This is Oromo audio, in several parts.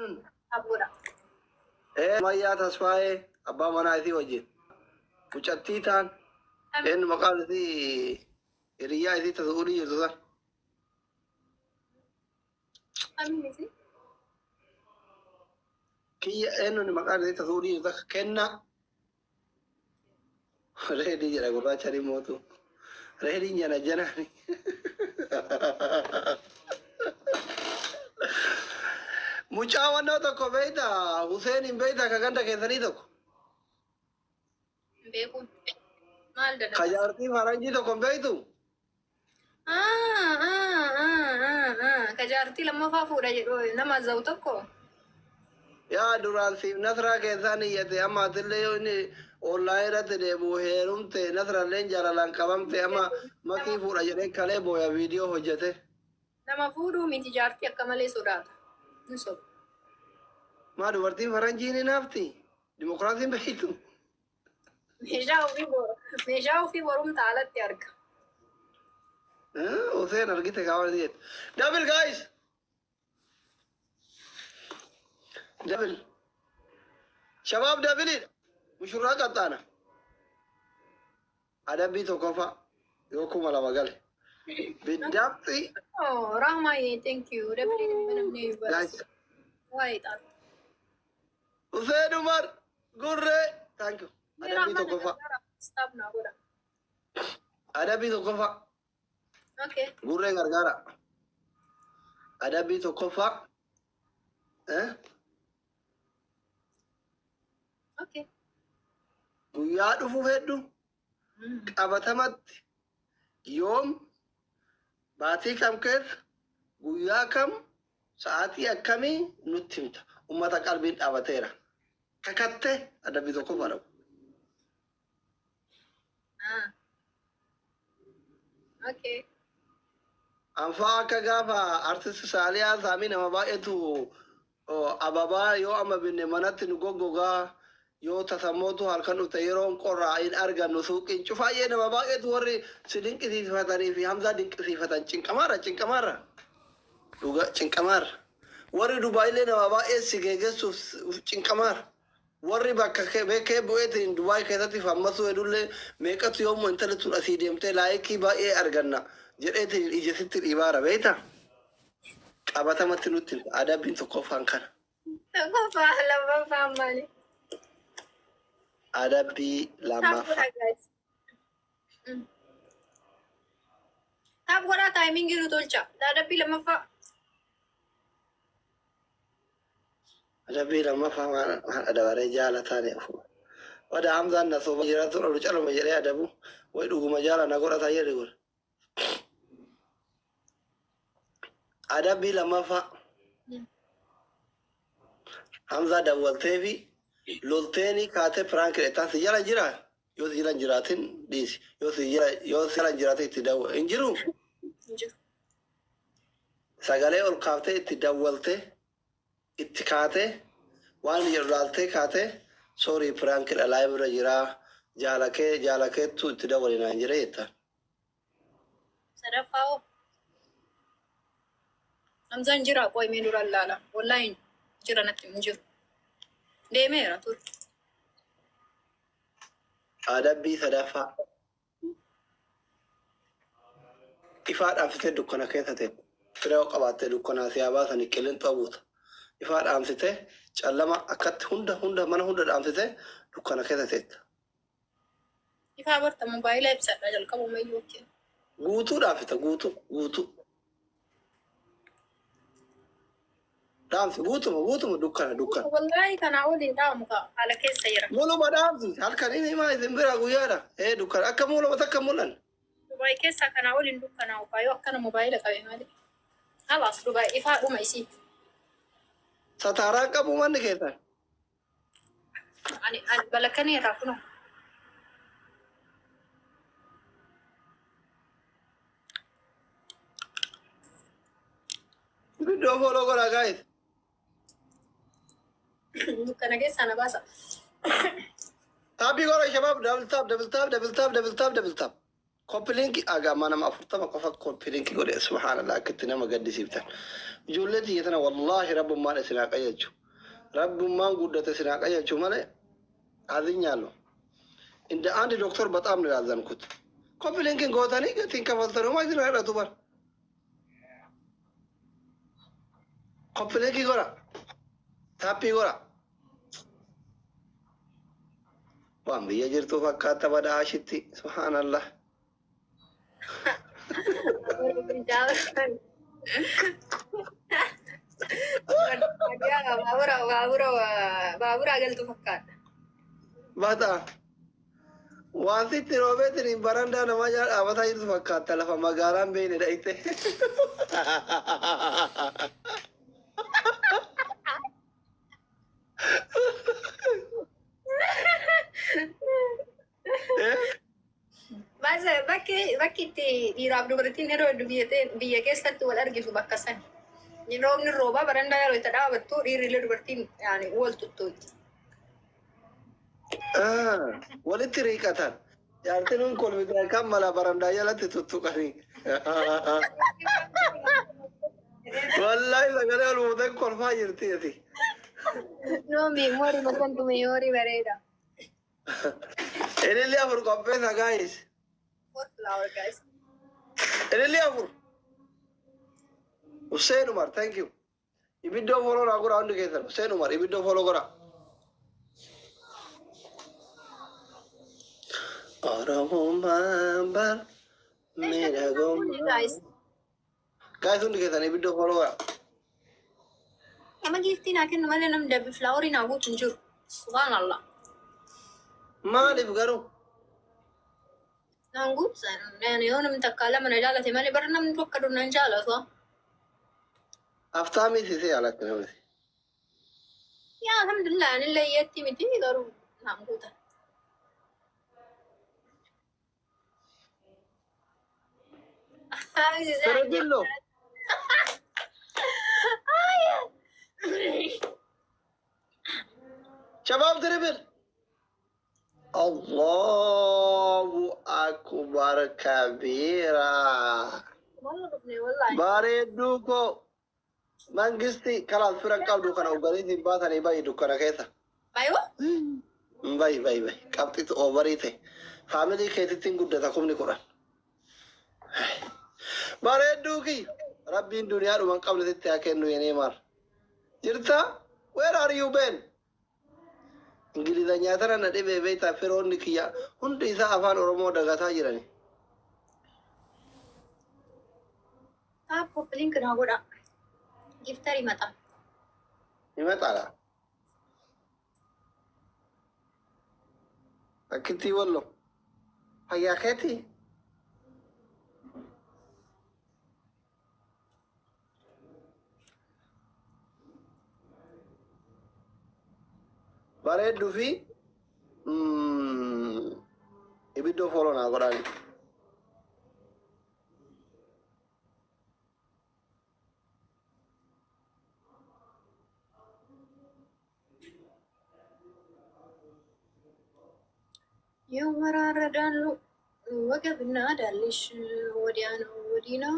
Tap godha. Sumayyaa Tasfaayee abbaa manaa isii wajjin. Mucattii taan eenyu maqaan isii hiriyyaa isii ta Su'uudii jirtu san. Kamiin isii? Kiyya eenyuun maqaan isii ta Su'uudii jirtu takka kennaa. Reedii jedha gurraacha mootu. Reediin jana janaani. Mucaa wannoo tokko beeyta Huseen hin beeyta ka ganda keessanii tokko. Hin beeku. Maal Ka dalagaa? jaartii faranjii tokko hin beeytu. Ka jaartii lammaffaa fuudha jedhu nama za'u tokko. Yaa duraan siif Nasraa keessaan iyyate, amma atillee yoo inni online irratti deemu heerumte, Nasralleen jaalalaan qabamte, amma makii fuudha jedhee kalee booya viidiyoo hojjete. Nama fuudhuu miti, jaartii akka malee sodaata. Hin soba. Maa, dubartiin faranjii ni naafti? Dimokiraasiin beeytu? Meeshaa ofii borumta alatti arga. Hussein argite kaawwan jedhe. Double, guys! Double. Shabaab, doubleidha. Mushurraa qaxxaana. Adabbii tokkoffaa yoo 2000 gale. Biddaabxi. Oh, Rahma, thank you. Double namni Guys. Waa'ee xaatu. Hussein Umar Gurree. Thank you. Adabbii tokkoffaa. Stop naa godha. Adabbii tokkoffaa. Okay. Gurree gargaara. Adabbii tokkoffaa. Eh? Okay. Guyyaa dhufu hedduu qabatamatti yoom, baatii kam keessa, guyyaa kam, sa'aatii akkamii nutti himta. Ummata qalbiin dhaabateera. Kakattee adabbii tokkoffaa dhabu. Ah. Okay. Anfaa akka gaafa artist Saaliyaa Saamii nama baay'eetu ababaa yoo amma binne manatti nu goggogaa, yoo tasammootu halkan dhufte yeroon qorraa hin argannu, suuqiin cufaayyee, nama baay'eetu warri si dinqisiifatanii fi Hamzaa dinqisiifatan cinqamaarra, cinqamaarra, dhuga cinqamaarra. Warri Dubaayillee nama baay'ee si geeggessuuf cinqamaarra. Warri bakka beekee bu'eetiin Dubaay keessatti fammasuu hedullee meeqatu yoommoo intalli tun asii deemtee like baay'ee arganna jedheetiin ija sitti dhiibaara, beektaa? Qabatamatti nutti himta. Adabbiin tokkoffaan kana. Tokkoffaa, lammaffaan maali? Adabbii Tap lammaffaa. godhaa, guys. Tap godhaa, timingii nu tolcha. Adabbii lammaffaa. Adabbii lammaffaa waan adabaree jaalataani ofuma. Wada Hamzaan na soba jiraatu dhabu caluma jedhee adabu way dhuguma jaala na godhataa jedhe kun. Adabbii lammaffaa. Hamzaa dawwaltee fi lolteeni kaatee prank dheettaan si jala jira. Yoo si jala hin jiraatin dhiisi. Yoo si jala hin jiraatin itti dawwa. Hin jiru. Hin jiru. Sagalee ol kaaftee itti dawwaltee itti kaatee waan jedhu laaltee kaatee, "Sorry, prankidha, live irra jiraa, jaalakee jaalakeettu itti dawwali naan jedhee," jettaan. Sadaffaa hoo? Hamzaan jira, qoy mee dura laala. Wallaahi jira, natti hin jiru. Deemeera ture. Adabbii sadaffaa. Ifaa dhaamsitee dukkana keessa teetta. Fira yoo qabaatte dukkanaa si haa baasanii qilinxoo buuta. Ifaa dhaamsitee callama akkatti hunda hunda mana hunda dhaamsitee dukkana keessa teetta. Ifaa barta mobaayila ibsadha jalqabumayyuu okay. Guutuu dhaamsita, guutuu guutuu. Dhaamsi guutuma guutuma, dukkana dukkana. Wallaahi kanaa oliin dhaamu ka haala keessa jira. Muluma dhaamsi, halkan inni himaa isin bira guyyaadha. Ee, dukkana akka muluma takka mul'an. Dubaay keessaa kanaa oliin dukkanaa'u kaayoo akkana mobaayila qabe malee. Halaas Dubaay ifaa dhuma isii. Sataaraan qabu manni keessan. Ani balakanii irraa kunoo. Iddoo follow godhaa, guys. Dukkana keessaa na baasa. Tapii godha, shabaab, double tap, double tap, double tap, double tap, double tap. Copy link agama nama 40 qofa copy link godhe. Subhaanallah, akkitti nama gaddisiiftan. Ijoollee tiyya tana wallaahi rabbummaan isin haa qajeelchu. Rabbummaan guddate isin haa qajeelchu malee አዝኛለሁ። እንደ አንድ ዶክተር በጣም ነው ያዘንኩት። Copy link gootanii gatiin kafaltanii homaa isin hir'atu bar. Copy link godha. Tap godha. Waan biyya jirtu fakkaata badhaashitti. Subhaanallah. Baabura galtu fakkaata. Bata. Waan sitti roobeetiin barandaa namaa jala dhaabataa jirtu fakkaata lafa magaalaan beeyne dhayite. Bakki itti dhiiraaf dubartiin yeroo hedduu biyya keessatti wal argitu bakka sani. Roobni roobaa barandaa yeroo itti dhaabattu dhiirri dubartiin yaani wal tuttuuti. Walitti riiqatan. Jaartiin kun kolfitaan kan mala barandaa jalatti tuttuqanii. Wallaahi sagalee ol fuutee kolfaa jirti ati. No, memory masantu memory bareeda. Ililli afur qopheessa, guys. Four flower, guys. Ililli afur. Hussein Umar, thank you. Ibiddoo follow naa godhaa hundi keessan. Hussein Umar, ibiddoo follow godhaa. Oromummaan bar miidhagummaa. Guys. Guys, hundi keessan ibiddoo follow godhaa. Nama gift naa kennu malee namni dabbi flower naa guutu hin jiru. Subhanallah. Maaliif garuu? Naan guutu yoo namni takka lama na jaalate malee bara namni tokko dur nan jaalatu. Aftaamii sisee alatti namni. Yaa alhamdulillah, anillee iyyatti miti garuu naan guutan. Feredillo. شباب، triple. الله أكبر كبيرا. Wallahi. Bareedduu koo mangisti kalaas fira qabdu kana ugariitiin baatanii bayi dukkana keessa. Baay'oo? Bayi bayi bayi qabxitu over ta'e. Family keetittiin guddata 10,000. Bareedduu kiyya rabbiin duniyaa dhuman qabne sitti haa kennu yenee maal. Jirta? Where are you been? Ingilizanyaa tana na dhibee beektaa, firoonni kiyya hundi isaa afaan Oromoo dagataa jirani. Tap copy link naa godha. Gifter ይመጣል። ይመጣል። Akkitti wallo. Fayyaa keetii? Bareedduu fi ibiddoo follow naa godhaani. ይወራረዳሉ ወገብና ዳልሽ ወዲያ ነው ወዲህ ነው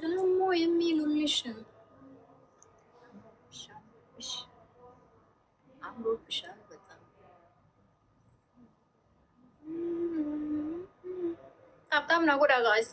ደግሞ የሚሉልሽ። አምሮብሻል በጣም። Tap tap naa godhaa, guys.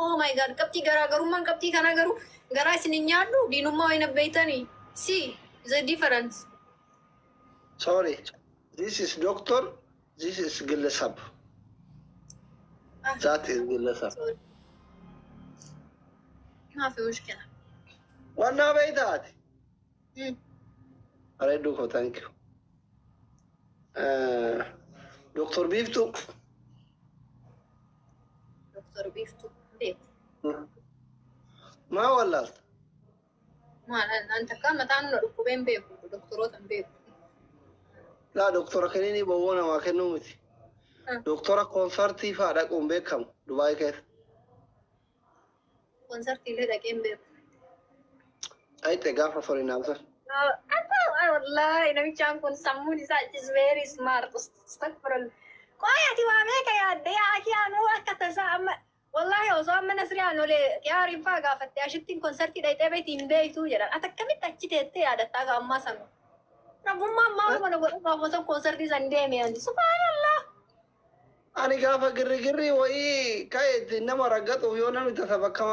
Oh my God, qabxii garaagarummaan qabxii kana garuu garaa isin hin nyaadhu diinummaa wayina beeytanii. See the difference. Sorry. This is doctor. This is ግለሰብ. That is ግለሰብ. Sorry. ما في مشكلة. Wannaa beeytaati. Bareedduu koo, thank you. Doctor Biiftuu. Doctor Biiftuu beeku. Maa wallaalta? Maal an takka mataan na dhukkubeen beeku doktoroota hin beeku. Laa, doktora kiniinii bowwoo namaa kennuu miti. Doktora koonsartii fa'aa dhaquun beekamu Dubaay keessa. Koonsartiilee dhaqee hin beeku. Ayite gaafa forinaamsan. Wallahi, namichaan kun sammuun isaa is very smart. Astagfirullah. Qoy ati waa meeqa yaadde yaa akii anuu akka tasaa amma wallaahi osoo amma Nasriyaan olee qiyaariin faa gaafatte ashittiin konsartii dhayxee beekti hin beektuu jedhan. Ati akkamitti achi teettee yaadattaa ka ammaa sana? Rabbummaan maaluma na godhe gaafa san konsartii san deeme ani. Subhaanallah. Ani gaafa girrigirri wayii ka'e ittiin nama raggatuuf yoo namni tasa bakka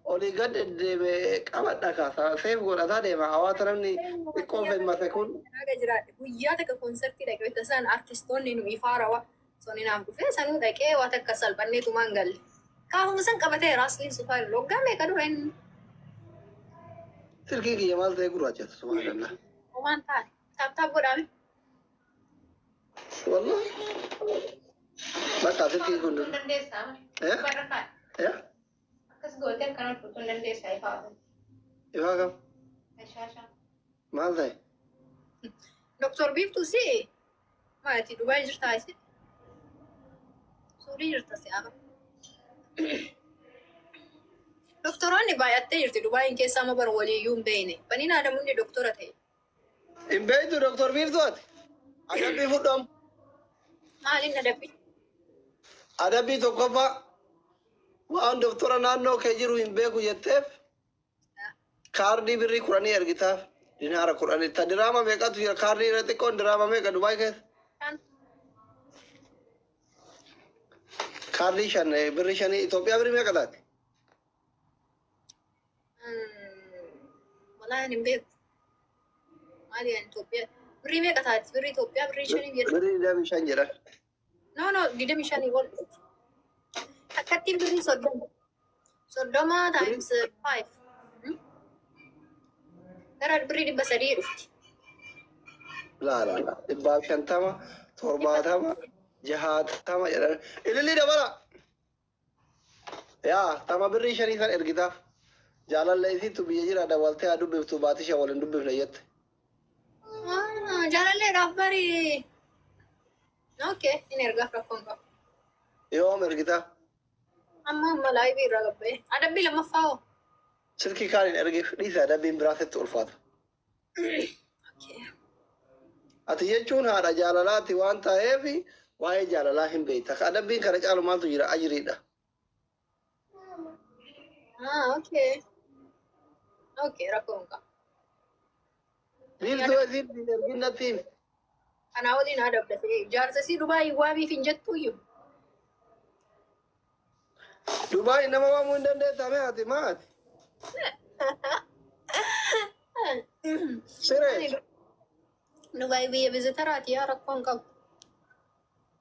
olii gad deddeeme qabadha kaasa seef godhataa deema hawaasa namni xiqqoo femmase kun. Naga jiraadhe guyyaa takka konsartii dhaqee wayita san artistoonni nu ifaarawa sonni naaf dhufee sanuu dhaqee waa takka salphannee tumaan galle. Kaafuma san qabatee raasliin subhaanallah waggaa meeqa dura inni Silkiin kiyya maal ta'e gurraachatu subhaanallah. homaan taane taap taap godhaame. Wallahi. Bakka silkiin kun. Fuutuu dandeessaa. Eh? Barra kaa'e. Eh? Akkas gootee akkana fuutuu dandeessaa ifaa. Ifaa kam? Shaashaa. Maal ta'e? Doktor Biiftuu si maati Dubaay jirtaa isi? Suudii jirta si ama. Doktoroonni baay'attee jirti Dubaayin keessa amma bara waliiyyuu hin beekne. Baniin Aadamuun doktora ta'e. Hin beektu Doktor Biiftuu ati? Adabbii fudhamu. Maaliin adabbii? Adabbii tokkoffaa waan doktora naannoo kee jiru hin beeku jetteef kaardii birrii 10 ergitaaf dinaara 10 ta diraama meeqatu jira kaardii irra xiqqoon diraama meeqa Dubaay keessa? Kan Kaardii 5 birrii 5 Itoophiyaa birrii meeqa taati? Walaa hin beeku. Maali ani Itoophiyaa birrii meeqa taati? Birrii Itoophiyaa birrii 5 jedhu. Birrii 25 jedhan. No no 25 ol. Takkattiin birrii 30. 30 times 5. Gara birrii 300 dhufti. Laa laa laa 150 70 60 jedhan. Ilillii dabala. Yaa tama birrii 5 san ergitaaf. Jaalalla isiitu biyya jira dawaltee haa dubbiftu baatisha waliin dubbifne jette. Jaalalleedhaaf bari. Okay, inni ergaaf rakkoon qabu. Yoom ergitaaf? Amma amma live irraa gabba'e. Adabbii lammaffaa hoo? Silkii kaan hin ergiif dhiisa adabbiin biraa sitti ulfaata. Okay. Ati jechuun haadha jaalalaati waan ta'eef waa'ee jaalalaa hin beekta. Adabbiin kana caalu maaltu jira ajiriidha. Ah, okay. Okay, rakkoon qabu. Biiftuu isiin hin ergin natti himi. Kanaa waliin adabda ta'e jaarsa sii Dubaay waamiif hin jettuyyuu. Dubaay nama waamuu hin dandeettaa mee ati maati? Siree. Dubaay biyya visitaraati yaa rakkoon qabu.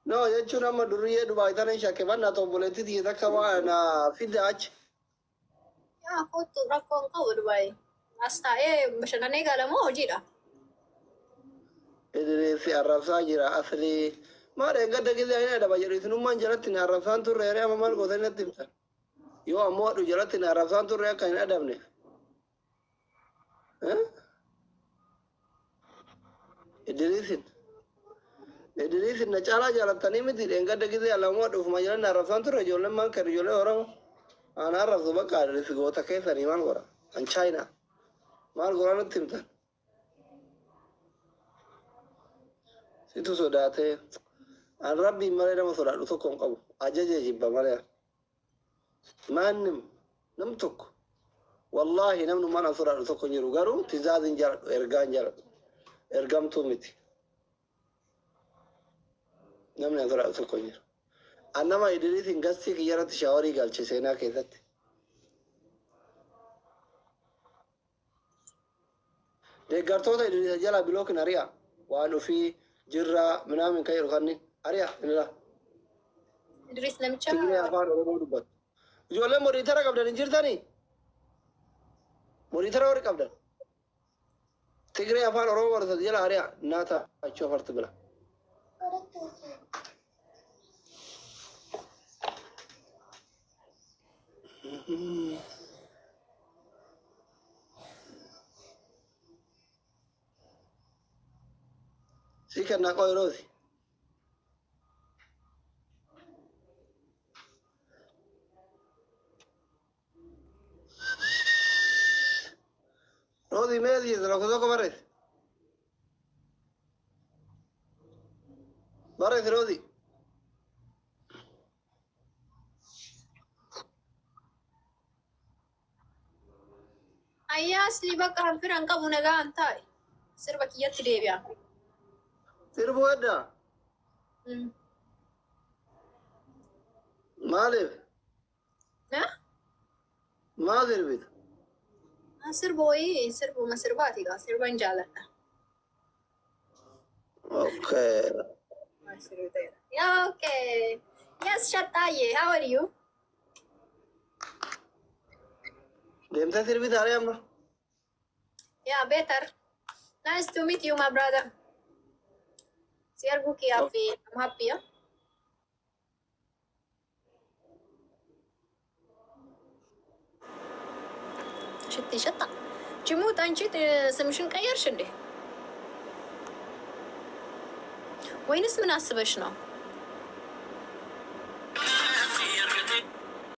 No jechuun amma duriyyee Dubaay tana hin shakke banna obboleettii tiyya takka waa na fidda achi. Yaa kottu rakkoon qabu Dubaay. As taa'ee bashannanee gaalamoo hojiidha. Idriisi arrabsaa jira aslii. Maal eeggadda gisee ani adaba jedhu isinummaan jalatti na arrabsaan turre yeree amma maal gootanii natti himtan. Yoo ammoo adhu jalatti na arrabsaan turre akka hin adabne. Idriisin. Idriisin na caalaa jaalattanii miti eeggadda gisee alamoo adhuufuma jalatti na arrabsaan turre ijoolleen maal kennu ijoollee Oromoo. Ana arrabsu bakka Idriisi goota keessanii maal godha? An Chaayinaa. Maal godhaa natti himtan? Situ sodaatee. An rabbiin malee nama sodaadhu tokko hin qabu. Ajaja jibba malee. Maannim nam tokko. Wallaahi namnummaan an sodaadhu tokko hin jiru. Garuu tizaazin jaaladhu ergaan jaaladhu. Ergamtuu miti. Namni an sodaadhu tokko hin jiru. An nama Idriisin gastii kiyya irratti shaaworii galche seenaa keessatti. Deeggartoota Idriisa jalaa bilookin ari'a. Waan ofii jirraa minaamin kan jedhu kanni ari'a inila. Idris namicha Tigree afaan Oromoo dubbatu. Ijoolleen moniitara qabdan hin jirtanii? Moniitara warri qabdan. Tigree afaan Oromoo baratan jala ari'a. Naata achuu afarti bila. Si kennaa qoy Roozi. Roozii mee lakkoofsa tokko barreessi. Barreessi Roozii. Ayyaasli bakka hanfiran qabu nagaan taa'e. Sirba kiyyatti deebi'a. Sirbuu heddaa? Maaliif? Na? Maal sirbita? Sirba wayii sirbuma sirbaati gaa sirban jaaladha. Okay. Yeah, okay. Yes, Shattaye, how are you? Deemtee sirbitaaree amma? Yeah, better. Nice to meet you, my brother. Si arguu kiyyaaf I'm happy. Yeah? ሽቲ ሸጣ ጅሙት አንቺ ስምሽን ቀየርሽ እንዴ? ወይንስ ምን አስበሽ ነው?